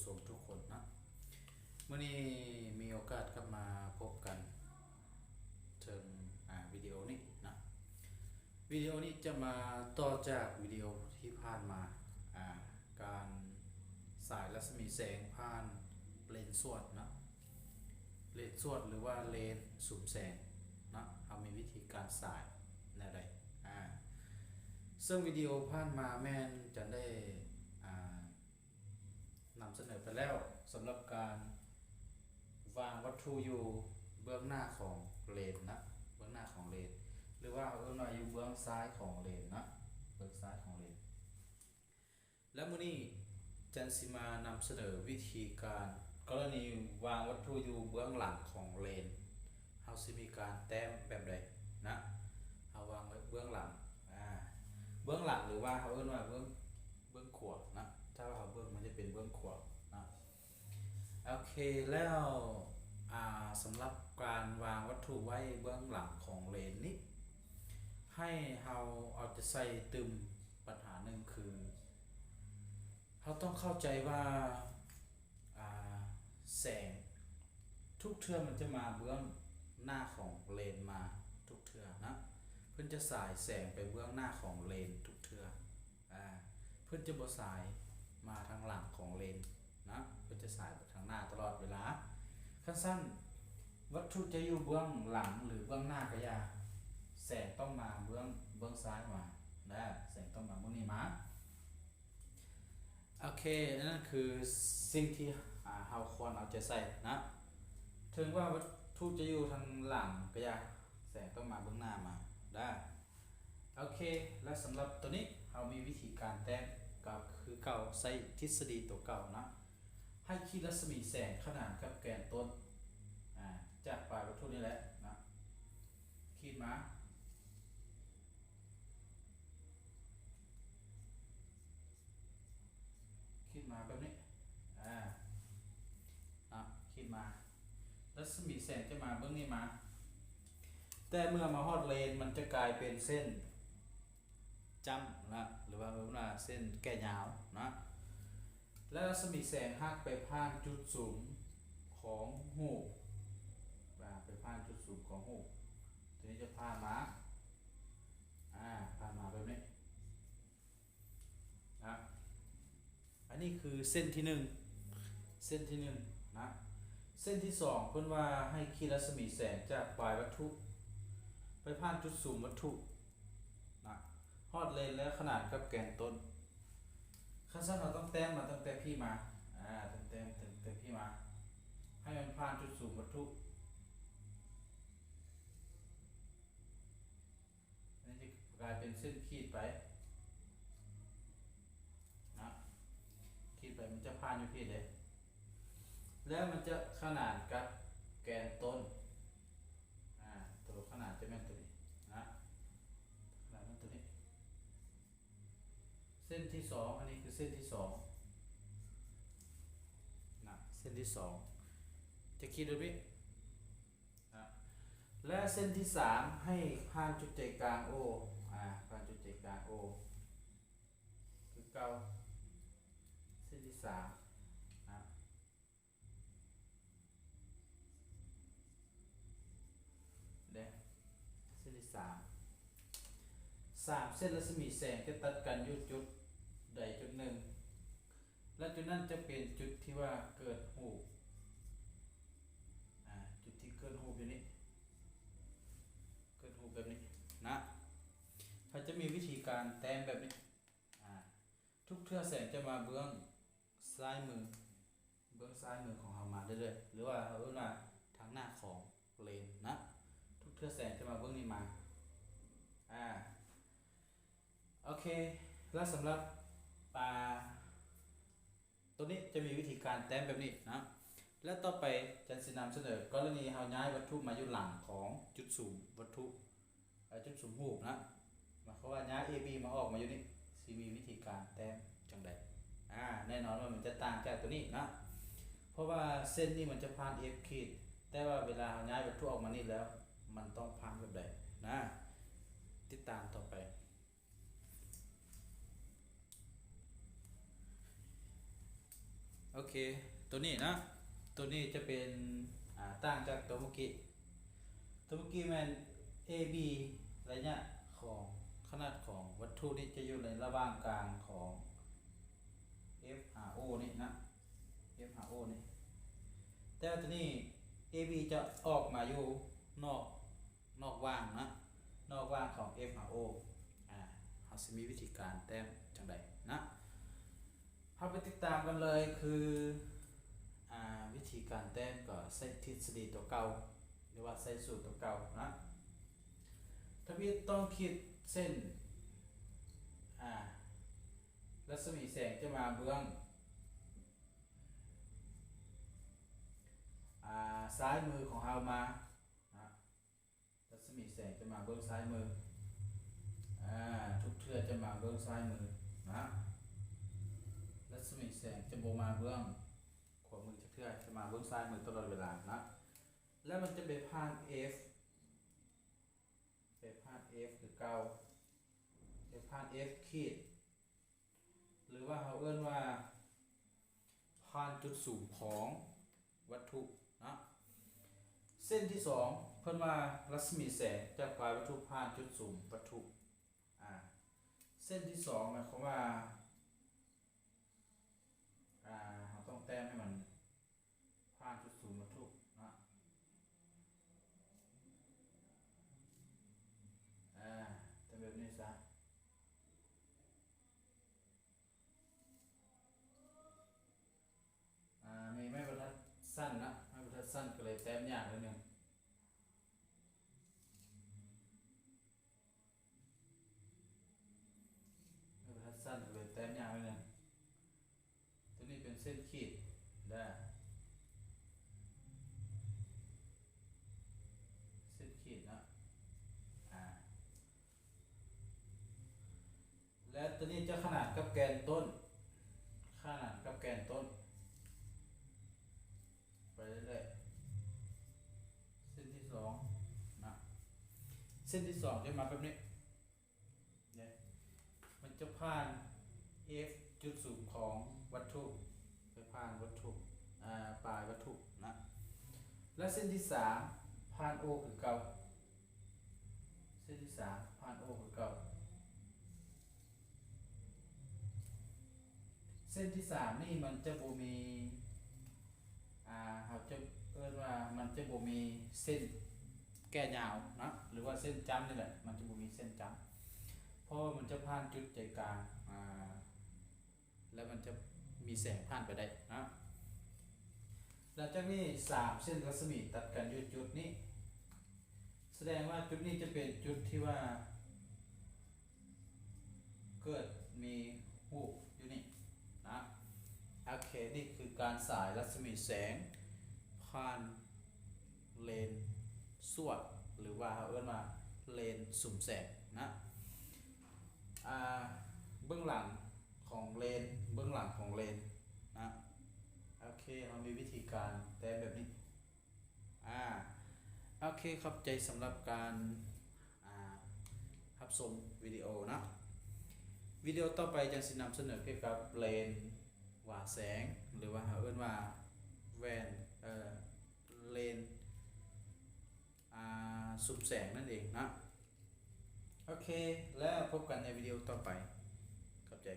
ຊົມທຸກຄົນເນາະ. ມື້ນີ້ມີໂອກາດກັບມາພົບກັນເຖິງ ອາ ວິດີໂອນີ້ເນາະ. ວິດີໂອນີ້ຈະມາຕໍ່ຈາກວິດີໂອທີ່ຜ່ານມາ ອາ ການສາຍລັດສະໝີແສງຜ່ານເລນສວດເນາະ, ເລນສວດ ຫຼືວ່າເລນສຸມແສງເນາະ, ເຮົາມີວິທີການສາຍແນວໃດ. ອາ ເຊິ່ງວິດີໂອຜ່ານມາແມ່ນຈັນໄດ້ ອາ ນຳສະເໜີໄປແລ້ວ ສຳລັບການວາງວັດຖຸຢູ່ເບື້ອງໜ້າຂອງເລນນະ, ເບື້ອງໜ້າຂອງເລນ ຫຼືວ່າເຮົາເອີ້ນວ່າຢູ່ເບື້ອງຊ້າຍຂອງເລນນະ, ເບື້ອງຊ້າຍຂອງເລນ. ແລະ ມື້ນີ້ຈັນຊິມານຳສະເໜີວິທີການ ກໍລະນີວາງວັດຖຸຢູ່ເບື້ອງຫຼັງຂອງເລນ, ເຮົາຊິມີການແຕ້ມແບບໃດນະ, ເຮົາວາງໄວ້ເບື້ອງຫຼັງ ອາ ເບື້ອງຫຼັງ ຫຼືວ່າເຮົາເອີ້ນວ່າເບື້ອງ ເບື້ອງຂວານະ, ຖ້າວ່າເຮົາເບິ່ງມັນຈະເປັນເບື້ອງຂວານະ. ໂອເຄ ແລ້ວ ອາ ສຳລັບການວາງວັດຖຸໄວ້ເບື້ອງຫຼັງຂອງເລນນີ້ ໃຫ້ເຮົາເອົາໃຈໃສ່ຕື່ມ ບັນຫາໜຶ່ງຄື ເຮົາຕ້ອງເຂົ້າໃຈວ່າ ອາ ແສງທຸກເທື່ອມັນຈະມາເບື້ອງໜ້າຂອງເລນມາທຸກເທື່ອນະ, ເພິ່ນຈະສາຍແສງໄປເບື້ອງໜ້າຂອງເລນທຸກເທື່ອ. ອາ ເພິ່ນຈະບໍ່ສາຍມາທາງຫຼັງຂອງເລນນະ, ເພິ່ນຈະສາຍໄປທາງໜ້າຕະຫຼອດເວລາ. ຄັນຊັ້ນ ວັດຖຸຈະຢູ່ເບື້ອງຫຼັງ ຫຼື ເບື້ອງໜ້າກະຢ່າ, ແສງຕ້ອງມາເບື້ອງ ເບື້ອງຊ້າຍມານະ, ແສງຕ້ອງມາເບື້ອງນີ້ມາ. ໂອເຄ ອັນນັ້ນຄືສິ່ງທີ່ ອາ ເຮົາຄວນເອົາໃຈໃສ່ນະ. ເຖິງວ່າວັດຖຸຈະຢູ່ທາງຫຼັງກະຢ່າ, ແສງຕ້ອງມາເບື້ອງໜ້າມາໄດ້. ໂອເຄ ແລະ ສຳລັບໂຕນີ້ເຮົາມີວິທີການແຕ້ມກໍຄືເກົ່າ, ໃຊ້ທິດສະດີໂຕເກົ່ານະ, ໃຫ້ຂີດລັດສະໝີແສງຂະໜານກັບແກນຕົ້ນ ອາ ຈາກປາຍວັດຖຸນີ້ແຫຼະນະ, ຂີດມາ ຂີດມາແບບນີ້ ອາ ເນາະ, ຂີດມາ ລັດສະໝີແສງຈະມາເບື້ອງນີ້ມາ, ແຕ່ເມື່ອມາຮອດເລນ ມັນຈະກາຍເປັນເສັ້ນຈ້ຳນະ ຫຼືວ່າເອີ້ນວ່າເສັ້ນແກ່ຍາວນະ, ແລະ ລັດສະໝີແສງຫັກໄປຜ່ານຈຸດສຸມຂອງຮູບ ອາ ໄປຜ່ານຈຸດສຸມຂອງຮູບ, ໂຕນີ້ຈະຜ່ານມາ ອາ ຜ່ານມາແບບນີ້ ນະ. ອັນນີ້ຄືເສັ້ນທີໜຶ່ງ ເສັ້ນທີໜຶ່ງນະ. ເສັ້ນທີສອງ ເພິ່ນວ່າໃຫ້ຂີດລັດສະໝີແສງຈາກປາຍວັດຖຸໄປຜ່ານຈຸດສຸມວັດຖຸນະ, ຮອດເລນ ແລະ ຂະໜານກັບແກນຕົ້ນ. ຄັນຊັ້ນເຮົາຕ້ອງແຕ້ມມາຕັ້ງແຕ່ພີ້ມາ ອາ ຕ້ອງແຕ້ມຕັ້ງແຕ່ພີ້ມາ ໃຫ້ມັນຜ່ານຈຸດສຸມວັດຖຸ. ອັນນີ້ຈະກາຍເປັນເສັ້ນຂີດໄປນະ, ຂີດໄປ ມັນຈະຜ່ານຢູ່ພີ້ເດ້ ແລ້ວມັນຈະຂະໜານກັບແກນຕົ້ນ ອາ ໂຕຂະໜານຈະແມ່ນໂຕນີ້ນະ, ຂະໜານແມ່ນໂຕນີ້. ເສັ້ນທີສອງ ອັນນີ້ຄືເສັ້ນທີສອງນະ, ເສັ້ນທີສອງ ຈະຂີດແບບນີ້ ນະ ແລະ ເສັ້ນທີສາມ ໃຫ້ຜ່ານຈຸດໃຈກາງ O ອາ ຜ່ານຈຸດໃຈກາງ O ຄືເກົ່າ. ເສັ້ນທີສາມນະ ເດ້ ເສັ້ນທີສາມ ສາມເສັ້ນລັດສະໝີແສງຈະຕັດກັນຢູ່ຈຸດໃດຈຸດໜຶ່ງ ແລະ ຈຸດນັ້ນຈະເປັນຈຸດທີ່ວ່າເກີດຮູບ ອາ ຈຸດທີ່ເກີດຮູບຢູ່ນີ້ ເກີດຮູບແບບນີ້ນະ. ເຮົາຈະມີວິທີການແຕ້ມແບບນີ້ ອາ ທຸກເທື່ອແສງຈະມາເບື້ອງຊ້າຍມື ເບື້ອງຊ້າຍມືຂອງເຮົາມາເລື້ອຍໆ ຫຼືວ່າເຮົາເອີ້ນວ່າທາງໜ້າຂອງເລນນະ, ທຸກເທື່ອແສງຈະມາເບື້ອງນີ້ມາ ອາ ໂອເຄ ແລ້ວສຳລັບ ອາ ໂຕນີ້ຈະມີວິທີການແຕ້ມແບບນີ້ນະ. ແລະ ຕໍ່ໄປຈັນຊິນຳສະເໜີ ກໍລະນີເຮົາຍ້າຍວັດຖຸມາຢູ່ຫຼັງຂອງຈຸດສຸມວັດຖຸ ເອີ ຈຸດສຸມຮູບນະ, ໝາຍຄວາມວ່າຍ້າຍ A B ມາອອກມາຢູ່ນີ້ ຊິມີວິທີການແຕ້ມຈັ່ງໃດ? ອາ ແນ່ນອນວ່າມັນຈະຕ່າງຈາກໂຕນີ້ນະ ເພາະວ່າເສັ້ນນີ້ມັນຈະຜ່ານ F ຂີດ, ແຕ່ວ່າເວລາເຮົາຍ້າຍວັດຖຸອອກມານີ້ແລ້ວ ມັນຕ້ອງຜ່ານແບບໃດນະ? ຕິດຕາມຕໍ່ໄປ. ໂອ ໂອເຄ ຕົວນີ້ນະ ຕົວນີ້ຈະເປັນ ອ່າ ຕ່າງຈາກຕົວເມື່ອກີ້ ຕົວເມື່ອກີ້ແມ່ນ ເອ ບີ ໄລຍະຂອງຂະໜາດຂອງວັດຖຸນີ້ຈະຢູ່ໃນລະຫວ່າງກາງຂອງ ເອັຟ ຫາ ໂອ ນີ້ນະ ເອັຟ ຫາ ໂອ ນີ້ ແຕ່ວ່າຕົວນີ້ ເອ ບີ ຈະອອກມາຢູ່ນອກ ນອກຫວ່າງນະ ນອກຫວ່າງຂອງ F ຫາ O ອາ ເຮົາຊິມີວິທີການແຕ້ມຈັ່ງໃດນະ ເຮົາໄປຕິດຕາມກັນເລີຍ ຄື ອາ ວິທີການແຕ້ມກໍໃຊ້ທິດສະດີຕົວເກົ່າ ຫຼືວ່າໃຊ້ສູດຕົວເກົ່ານະ ທຳອິດຕ້ອງຂີດເສັ້ນ ອາ ລັດສະໝີແສງຈະມາເບື້ອງ ອາ ຊ້າຍມືຂອງເຮົາມາ ນະ ລັດສະໝີແສງຈະມາເບື້ອງຊ້າຍມື ອາ ທຸກເທື່ອຈະມາເບື້ອງຊ້າຍມືນະ ລັດສະໝີແສງຈະບໍ່ມາເບື້ອງຂວາມືຈັກເທື່ອ ຈະມາເບື້ອງຊ້າຍມືຕະຫຼອດເວລານະ ແລ້ວມັນຈະໄປຜ່ານ F ໄປຜ່ານ F ຄືເກົ່າ ໄປຜ່ານ F ຂີດ ຫຼືວ່າເຮົາເອີ້ນວ່າ ຜ່ານຈຸດສຸມຂອງວັດຖຸເນາະ ເສັ້ນທີສອງ ເພິ່ນວ່າລັດສະໝີແສງຈາກປາຍວັດຖຸຜ່ານຈຸດສຸມວັດຖຸ ອາ ເສັ້ນທີສອງ ໝາຍຄວາມວ່າ ອາ ເຮົາຕ້ອງແຕ້ມໃຫ້ມັນ ຜ່ານຈຸດສູນວັດຖຸເນາະ ອາ ແຕ່ແບບນີ້ຊະ ອາ ມີໄມ້ບັນທັດສັ້ນນະ ໄມ້ບັນທັດສັ້ນກໍເລີຍແຕ້ມຍາກໜ້ອຍໜຶ່ງ ເອີ ຄັດສັ້ນເລີຍແຕ້ມຍາວໄວ້ແລ້ວ ຕົວນີ້ເປັນເສັ້ນຂີດເດີ ເສັ້ນຂີດເນາະ ອາ ແລະ ຕົວນີ້ຈະຂະໜານກັບແກນຕົ້ນ ຂະໜານກັບແກນຕົ້ນ ໄປເລື້ອຍໆ ເສັ້ນທີສອງນະ ເສັ້ນທີສອງຈະມາແບບນີ້ ເດ້ ມັນຈະຜ່ານ F ຈຸດສູນຂອງວັດຖຸ ໄປຜ່ານວັດຖຸ ອາ ປາຍວັດຖຸນະ ແລະ ເສັ້ນທີສາມ ຜ່ານ O ຄືເກົ່າ ເສັ້ນທີສາມ ຜ່ານ O ຄືເກົ່າ ເສັ້ນທີສາມນີ້ມັນຈະບໍ່ມີ ອາ ເຮົາຈະເອີ້ນວ່າມັນຈະບໍ່ມີເສັ້ນແກ່ຍາວເນາະ ຫຼືວ່າເສັ້ນຈ້ຳນີ້ແຫຼະ ມັນຈະບໍ່ມີເສັ້ນຈ້ຳ ເພາະວ່າມັນຈະຜ່ານຈຸດໃຈກາງ ອາ ແລ້ວມັນຈະມີແສງຜ່ານໄປໄດ້ເນາະ ຫຼັງຈາກນີ້ສາມເສັ້ນລັດສະໝີຕັດກັນຢູ່ຈຸດນີ້ ສະແດງວ່າຈຸດນີ້ຈະເປັນຈຸດທີ່ວ່າ ເກີດມີຮູບຢູ່ນີ້ນະ ໂອເຄ ນີ້ຄືການສາຍລັດສະໝີແສງຜ່ານເລນສວດ ຫຼືວ່າເຮົາເອີ້ນວ່າເລນສຸມແສງນະ ອາ ເບື້ອງຫຼັງຂອງເລນ ເບື້ອງຫຼັງຂອງເລນນະ ໂອເຄ ເຮົາມີວິທີການແຕ້ມແບບນີ້ ອາ ໂອເຄ ຂອບໃຈສຳລັບການ ອາ ຮັບຊົມວິດີໂອເນາະ ວິດີໂອຕໍ່ໄປຈັ່ງຊິນຳສະເໜີກ່ຽວກັບເລນຫວາແສງ ຫຼືວ່າເຮົາເອີ້ນວ່າແວ່ນ ເອີ ເລນ ອາ ຊຸມແສງນັ້ນເອງເນາະ ໂອເຄ ແລ້ວພົບກັນໃນວິດີໂອຕໍ່ໄປ ຂອບໃຈ.